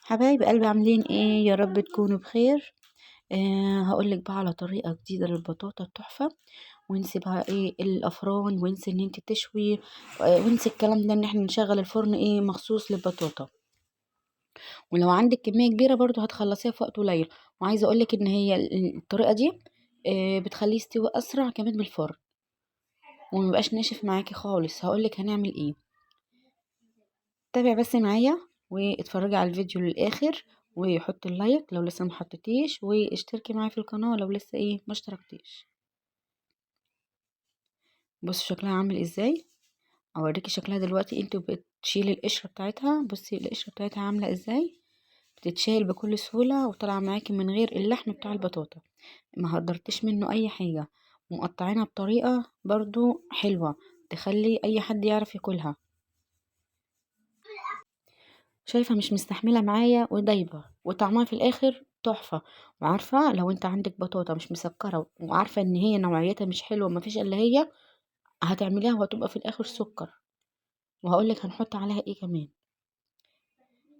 حبايب قلبي عاملين ايه؟ يا رب تكونوا بخير. هقولك بقى على طريقة جديدة للبطاطا التحفة، وانسي بقى ايه الافران، وانسي ان انت تشوي، وانسي الكلام ده ان احنا نشغل الفرن ايه مخصوص للبطاطا. ولو عندك كمية كبيرة برضو هتخلصيها في وقت قليل. وعايزة اقولك ان هي الطريقة دي بتخليه يستوي اسرع كمان من الفرن، وميبقاش ناشف معاكي خالص. هقولك هنعمل ايه، تابع بس معايا واتفرجي على الفيديو للاخر، وحطي اللايك لو لسه ما حطيتيش، واشتركي معايا في القناة لو لسه ايه ما اشتركتيش. بصي شكلها عامل ازاي، اوريكي شكلها دلوقتي. انتوا بتشيلي القشرة بتاعتها، بصي القشرة بتاعتها عاملة ازاي، بتتشال بكل سهولة وطالعة معاكي من غير اللحم بتاع البطاطا، ما هدرتيش منه اي حاجة، ومقطعينها بطريقة برضو حلوة تخلي اي حد يعرف ياكلها. شايفة مش مستحملة معايا ودايبة، وطعمها في الاخر تحفة. وعارفة لو انت عندك بطاطا مش مسكرة وعارفة ان هي نوعيتها مش حلوة وما فيش الا هي، هتعمليها وهتبقى في الاخر سكر. وهقولك هنحط عليها ايه كمان.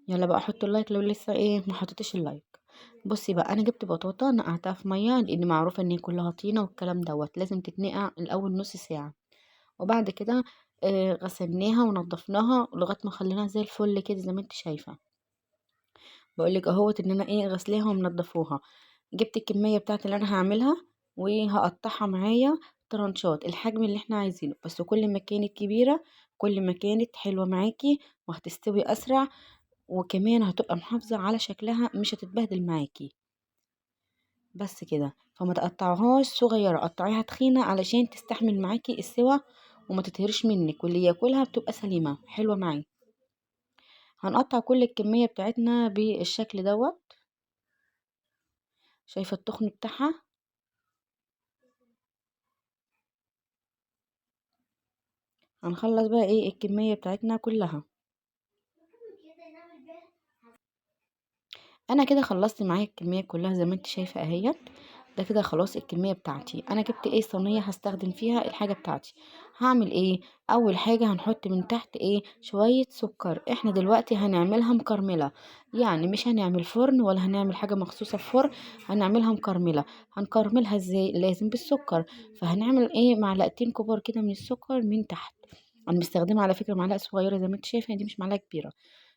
يلا بقى حطوا اللايك لو لسه ايه ما حطيتيش اللايك. بصي بقى، انا جبت بطاطا نقعتها في مية، لان معروفة ان هي كلها طينه والكلام دوت، لازم تتنقع الاول نص ساعة، وبعد كده غسلناها ونضفناها لغاية ما خليناها زي الفل كده زي ما انت شايفه. بقولك اهوت ان انا ايه غسلاها ومنضفوها. جبت الكمية بتاعت اللي انا هعملها وهقطعها معايا ترانشات الحجم اللي احنا عايزينه، بس كل ما كانت كبيرة كل ما كانت حلوة معاكي وهتستوي اسرع، وكمان هتبقى محافظة على شكلها مش هتتبهدل معاكي. بس كده، فما تقطعهاش صغيرة، قطعيها تخينة علشان تستحمل معاكي السوا وما تتهرش منك، واللي ياكلها بتبقى سليمة حلوة معاه. هنقطع كل الكمية بتاعتنا بالشكل دوت. شايفه التخن بتاعها؟ هنخلص بقى ايه الكمية بتاعتنا كلها. انا كده خلصت معايا الكمية كلها زي ما انت شايفه اهيت. ده كده خلاص الكمية بتاعتي. انا جبت ايه صينية هستخدم فيها الحاجة بتاعتي. هعمل ايه؟ اول حاجة هنحط من تحت ايه شوية سكر. احنا دلوقتي هنعملها مكرمله، يعني مش هنعمل فرن ولا هنعمل حاجة مخصوصة في فرن، هنعملها مكرمله. هنكرملها ازاي؟ لازم بالسكر. فهنعمل ايه معلقتين كبار كده من السكر من تحت. انا مستخدمة على فكرة معلقه صغيرة زي ما انت شايفه، دي مش معلقه كبيرة.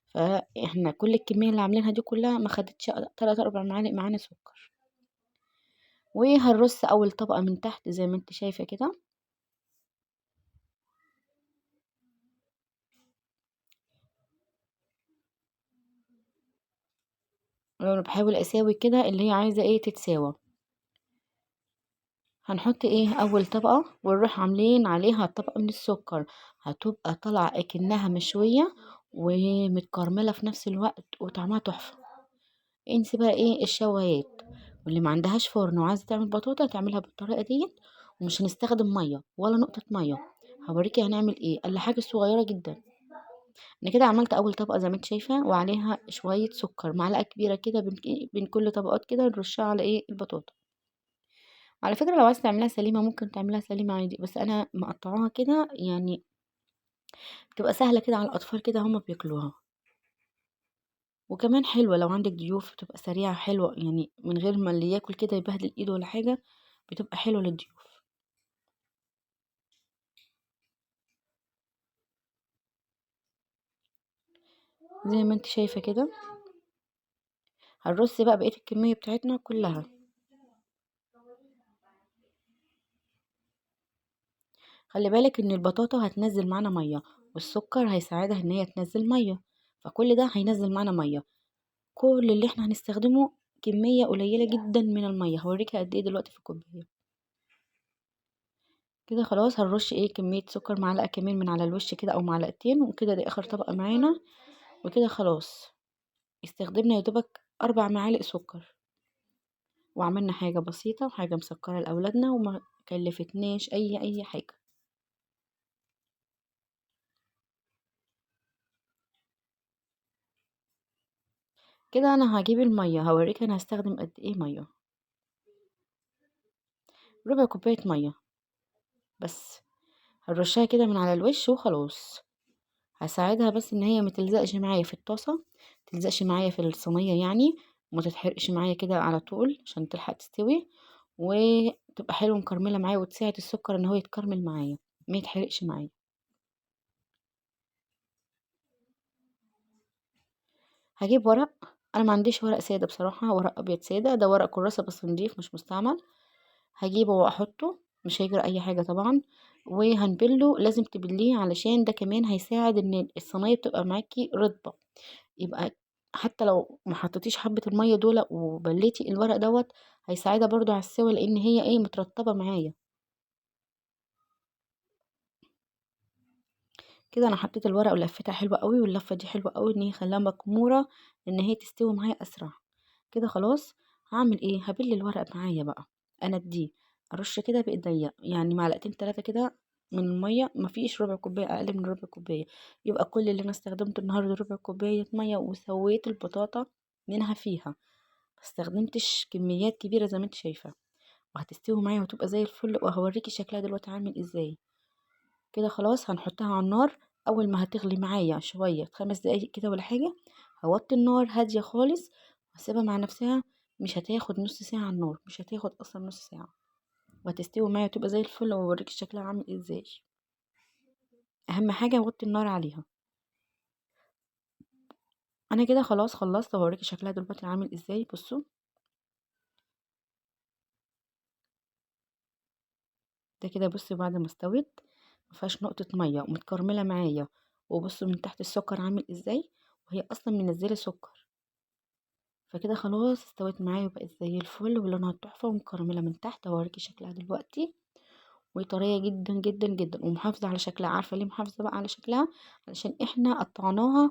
فاحنا كل الكمية اللي عاملينها دي كلها ما خدتش 3-4 معالق معانا سكر. وهنرص اول طبقه من تحت زي ما انت شايفه كده. انا بحاول اساوي كده اللي هي عايزه ايه تتساوى. هنحط ايه اول طبقه ونروح عاملين عليها طبقه من السكر، هتبقى طالعه اكنها مشوية ومتكرمله في نفس الوقت وطعمها تحفة. انسي بقى ايه الشوايات، واللي ما عندهاش فرن وعايزه تعمل بطاطا تعملها بالطريقة ديت. ومش هنستخدم مية ولا نقطة مية. هوريكي هنعمل ايه. الا حاجة صغيرة جدا. انا كده عملت اول طبقه زي ما انت شايفه، وعليها شوية سكر معلقه كبيرة كده بين كل طبقات كده نرشها على ايه البطاطا. على فكرة لو عايزه تعمليها سليمة ممكن تعمليها سليمة عادي، بس انا مقطعاها كده يعني بتبقى سهلة كده على الاطفال كده هما بياكلوها. وكمان حلوة لو عندك ضيوف، بتبقى سريعة حلوة يعني من غير ما اللي ياكل كده يبهدل ايده ولا حاجة، بتبقى حلوة للضيوف. زي ما انت شايفه كده. هنرص بقى بقية الكمية بتاعتنا كلها. خلي بالك ان البطاطا هتنزل معانا مية، والسكر هيساعدها ان هي تنزل مية، فكل ده هينزل معانا مية. كل اللي احنا هنستخدمه كمية قليله جدا من المية. هوريكي قد ايه دلوقتي في الكوباية كده. خلاص هنرش ايه كمية سكر، معلقه كمان من على الوش كده او معلقتين، وكده دي اخر طبقه معانا. وكده خلاص استخدمنا يا دوبك 4 معالق سكر، وعملنا حاجة بسيطة وحاجه مسكره لاولادنا وما كلفتناش اي حاجة. كده انا هجيب المية، هوريك انا هستخدم قد ايه مية. ربع كوباية مية بس، هنرشها كده من على الوش وخلاص. هساعدها بس ان هي ما تلزقش معايا في الطاسه، تلزقش معايا في الصينية يعني، وما تتحرقش معايا كده على طول عشان تلحق تستوي، وتبقى حلوة مكرمله معايا، وتساعد السكر ان هو يتكرمل معايا ما يتحرقش معايا. هجيب ورق، انا ما عنديش ورق ساده بصراحة، ورق ابيض ساده، ده ورق كراسة بس نضيف مش مستعمل، هجيبه واحطه، مش هيجرى اي حاجة طبعا. وهنبله، لازم تبليه علشان ده كمان هيساعد ان الصينية بتبقى معاكي رطبه، يبقى حتى لو ما حطيتيش حبه المية دول وبليتي الورق دوت هيساعدها برضو على السوا، لان هي ايه مترطبه معايا كده. انا حطيت الورق ولفتها حلوة قوي، واللفه دي حلوة قوي ان هي خلاها مكموره ان هي تستوي معايا اسرع كده. خلاص هعمل ايه، هبل الورق معايا بقى، انا اديه ارش كده بايديا، يعني معلقتين 3 كده من المية، مفيش ربع كوباية، اقل من ربع كوباية. يبقى كل اللي انا استخدمته النهارده ربع كوباية مية، وسويت البطاطا منها فيها، ما استخدمتش كميات كبيرة زي ما انت شايفه، وهتستوي معايا وتبقى زي الفل. وهوريكي شكلها دلوقتي عامل ازاي كده. خلاص هنحطها على النار، اول ما هتغلي معايا شوية 5 دقايق كده ولا حاجة، هوطي النار هادية خالص وهسيبها مع نفسها، مش هتاخد نص ساعة على النار، مش هتاخد اصلا نص ساعة، وهتستوي معايا وتبقى زي الفل. وأوريكي شكلها عامل ازاي. اهم حاجة وطي النار عليها. انا كده خلاص خلصت، وهوريكي شكلها دلوقتي عامل ازاي. بصوا ده كده، بصوا بعد ما استوت ما فيهاش نقطة مية ومتكرمله معايا، وبصوا من تحت السكر عامل ازاي، وهي اصلا منزله سكر. فكده خلاص استوت معايا وبقت زي الفل، ولونها تحفة ومكرمله من تحت. هوريكي شكلها دلوقتي، وطريه جدا جدا جدا، ومحافظة على شكلها. عارفه ليه محافظة بقى على شكلها؟ علشان احنا قطعناها،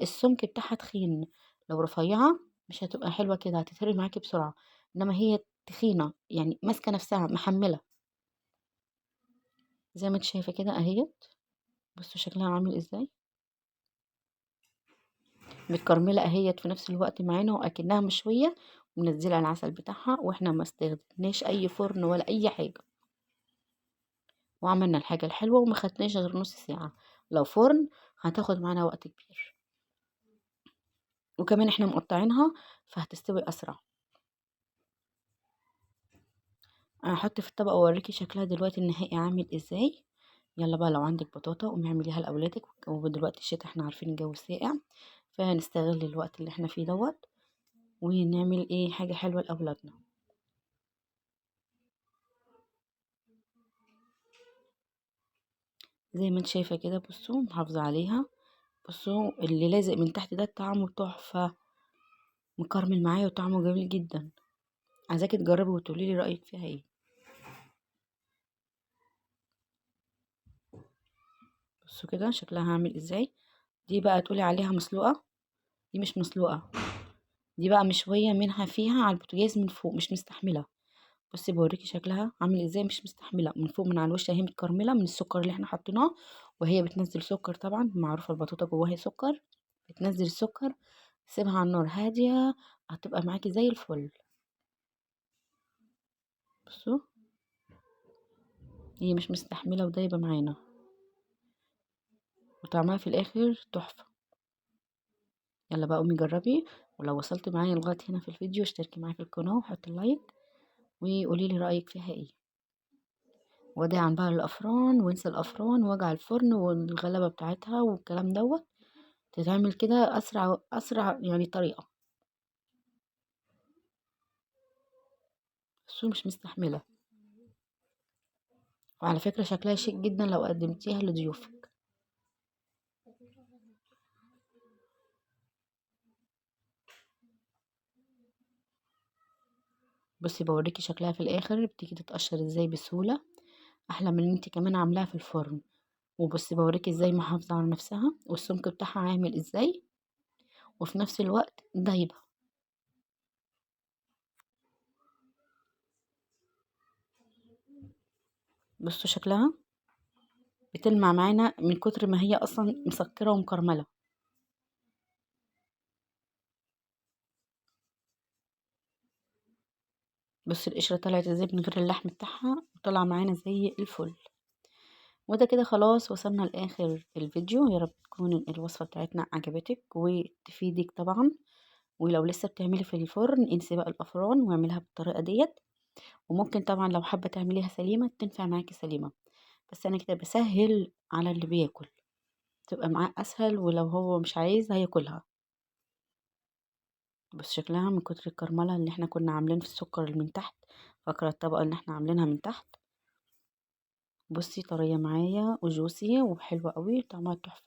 السمك بتاعها تخين، لو رفيعة مش هتبقى حلوة كده، هتتهري معاكي بسرعة، انما هي تخينة يعني ماسكه نفسها محمله زي ما انت شايفه كده اهيت. بصوا شكلها عامل ازاي، متكرمله اهيت في نفس الوقت معانا، واكنها مشوية، ومنزلة العسل بتاعها، واحنا ما استخدمناش اي فرن ولا اي حاجة، وعملنا الحاجة الحلوة وما خدناش غير نص ساعة. لو فرن هتاخد معانا وقت كبير، وكمان احنا مقطعينها فهتستوي اسرع. انا هحط في الطبق واوريكي شكلها دلوقتي النهائي عامل ازاي. يلا بقى لو عندك بطاطا قومي اعمليها لاولادك، ودلوقتي الشتا احنا عارفين الجو ساقع، فهنستغل الوقت اللي احنا فيه دوت ونعمل ايه حاجة حلوة لاولادنا. زي ما انت شايفه كده، بصوا محافظة عليها. بصوا اللي لازق من تحت ده طعمه تحفة، مكرمل معايا وطعمه جميل جدا. عايزاكي تجربي وتقولي لي رايك فيها ايه. بصوا كده شكلها عامل ازاي. دي بقى تقولي عليها مسلوقة، دي مش مسلوقة، دي بقى مشوية منها فيها على البوتاجاز من فوق، مش مستحمله. بصي بوريكي شكلها عامل ازاي، مش مستحمله من فوق من على الوش اهي، متكرمله من السكر اللي احنا حطيناه، وهي بتنزل سكر طبعا، معروفة البطاطا جواها سكر، بتنزل السكر. سيبها على النار هادية هتبقى معاكي زي الفل. بصوا هي مش مستحمله ودايبه معانا، وطعمها في الاخر تحفة. يلا بقى قومي جربي، ولو وصلت معايا لغاية هنا في الفيديو اشتركي معايا في القناة وحطي لايك وقولي لي رايك فيها ايه. وداعا بقى للافران، وانسى الافران ووجع الفرن والغلبة بتاعتها والكلام دوت، تتعمل كده اسرع اسرع يعني طريقه. بس مش مستحمله. وعلى فكرة شكلها شيك جدا لو قدمتيها لضيوفك. بصي بوريكي شكلها في الاخر بتيجي تتقشر ازاي بسهولة، احلى من ان انت كمان عاملاها في الفرن. وبصي بوريكي ازاي محافظة على نفسها والسمك بتاعها عامل ازاي، وفي نفس الوقت دايبه. بصوا شكلها بتلمع معانا من كتر ما هي اصلا مسكره ومكرمله. بصوا القشرة طلعت ازاي من غير اللحم بتاعها، وطلع معانا زي الفل. وده كده خلاص وصلنا لآخر الفيديو. يا رب تكون الوصفة بتاعتنا عجبتك وتفيدك طبعا. ولو لسه بتعملي في الفرن انسي بقى الأفران واعمليها بالطريقة ديت. وممكن طبعا لو حابة تعمليها سليمة تنفع معاكي سليمة، بس أنا كده بسهل على اللي بياكل، تبقى معاه أسهل، ولو هو مش عايز هياكلها. بس شكلها من كتر الكرمله اللي احنا كنا عاملين في السكر اللي من تحت، فاكره الطبقة اللي احنا عاملينها من تحت؟ بصي طرية معايا وجوسي وحلوه قوي، طعمها تحفة.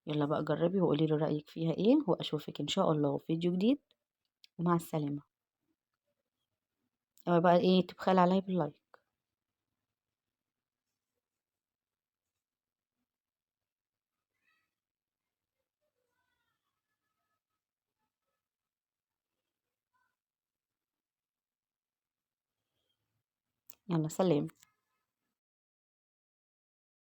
يلا بقى جربي وقولي لي رايك فيها ايه، واشوفك ان شاء الله في فيديو جديد، ومع السلامة. اوعي بقى ايه تبخلي عليا بال like. يلا سلام.